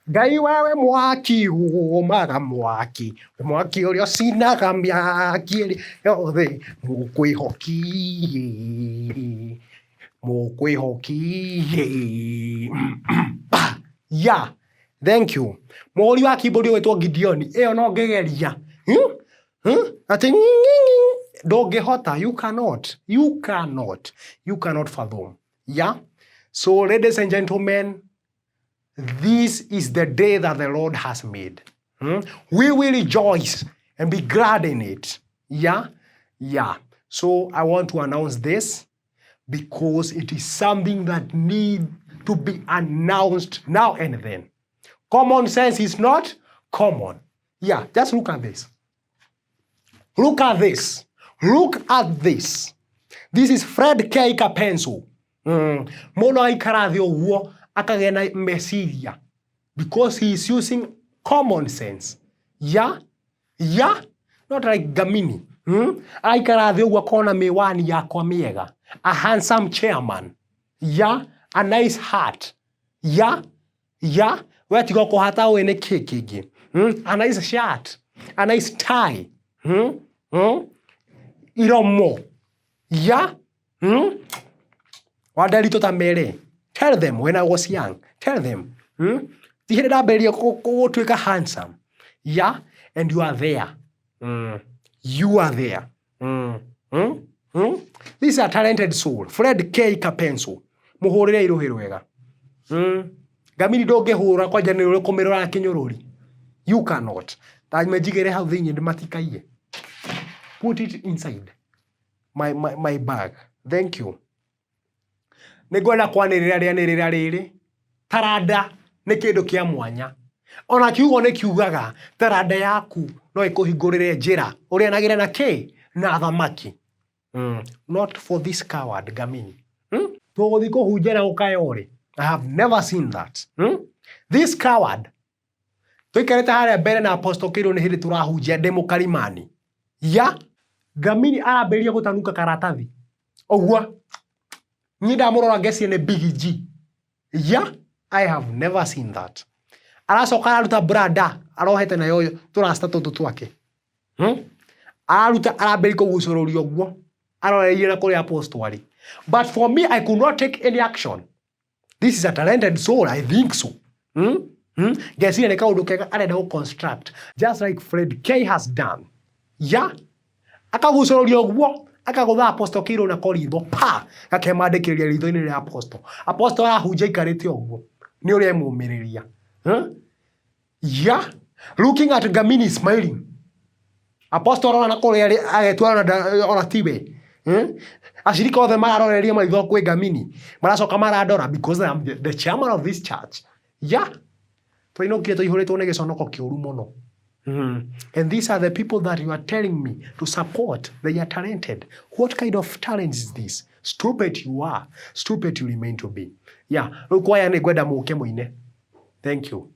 Ngai wewe mwaki umaga mwaki, mwaki ũrĩa ũcinaga mĩaki ĩrĩa yothe, mũkwĩhoki, mũkwĩhoki. Yeah, thank you. Mũhũri wa keyboard ũgwĩtwo Gideon, ĩyo no ngĩgeria. Hmm? Hmm? Atĩ ndũngĩhota, you cannot, you cannot, you cannot fathom. Yeah. So ladies and gentlemen, this is the day that the Lord has made. We will rejoice and be glad in it. Yeah. Yeah. So I want to announce this because it is something that need to be announced now and then. Common sense is not common. Yeah, just look at this. Look at this. Look at this. This is Fred K. Kapenso. Mũndũ aikara thĩ ũguo akagĩa na meciria because he is using common sense. Yeah? Yeah? Not like Gamini. Aikara thĩ ũguo akona mĩwani yakwa mĩega. A handsome chairman. Yeah? A nice hat. Yeah? Yeah? We tiga kũhata ũĩ nĩ kĩ kĩngĩ. A nice shirt. A nice tie. Iromo. Yeah? Wanderitũ ta mere. Tell them when I was young. Tell them. Ti hĩndĩ ndambĩrĩria gũtuĩka handsome. Yeah? And you are there. You are there. This is a talented soul. Fred K. Kapenso. Mũhũrĩre irũhĩ rwega. Ngamini ndũngĩhũra kwanja nĩ ũrĩ kũmĩrora kĩnyũrũri. You cannot. Ta njigĩre hau thĩinĩ matikaiye. Put it inside my bag. Thank you. Nĩ ngwenda kwanĩrĩra rĩanĩrĩra rĩrĩ. Taranda nĩ kĩndũ kĩa mwanya. Ona kiugo nĩ kiugaga taranda yaku no ĩkũhingũrĩre njĩra ũrĩanagĩre na kĩ na thamaki. Not for this coward Gamini. Tũgũthiĩ kũhunjia na gũkaya ũrĩ. I have never seen that. This coward tũikarĩte harĩa mbere na Apostle Kĩirũ nĩ hĩndĩ tũrahunjia ndĩ mũkarimani. Ya Gamini arambĩrĩria gũtanuka karatathi ũguo niĩ ndamũrora ngeciria nĩ Big G. Yeah, I have never seen that. Aracoka araruta brada arohete nayo tũrasta tũtũ twake. Araruta arambĩrĩria kũgucũrũria ũguo aroreirie na kũrĩa apostle arĩ. But for me, I could not take any action. This is a talented soul, I think so. Ngeciria nĩ kaũndũ kega arenda gũ construct just like Fred K has done. Yeah, akagucũrũria ũguo akagũtha Apostle Kĩirũ na koritho pa gakemandĩkĩrĩria ritho-inĩ rĩa Apostle. Apostle arahunjia aikarĩte ũguo nĩ ũrĩa emũmĩrĩria. Huh? Yeah, looking at Gamini smiling. Apostle arora na kũrĩa arĩ agetua ona tiwe. Acirika othe mararoreria maitho kwĩ Gamini maracoka marandora because I am the chairman of this church. Yeah, twainũkire tũihũrĩtwo nĩ gĩconoko kĩũru mũno. And these are the people that you are telling me to support. They are talented. What kind of talent is this? Stupid you are. Stupid you remain to be. Yeah. Rĩu kwaya nĩ ngwenda mũke mũine. Thank you.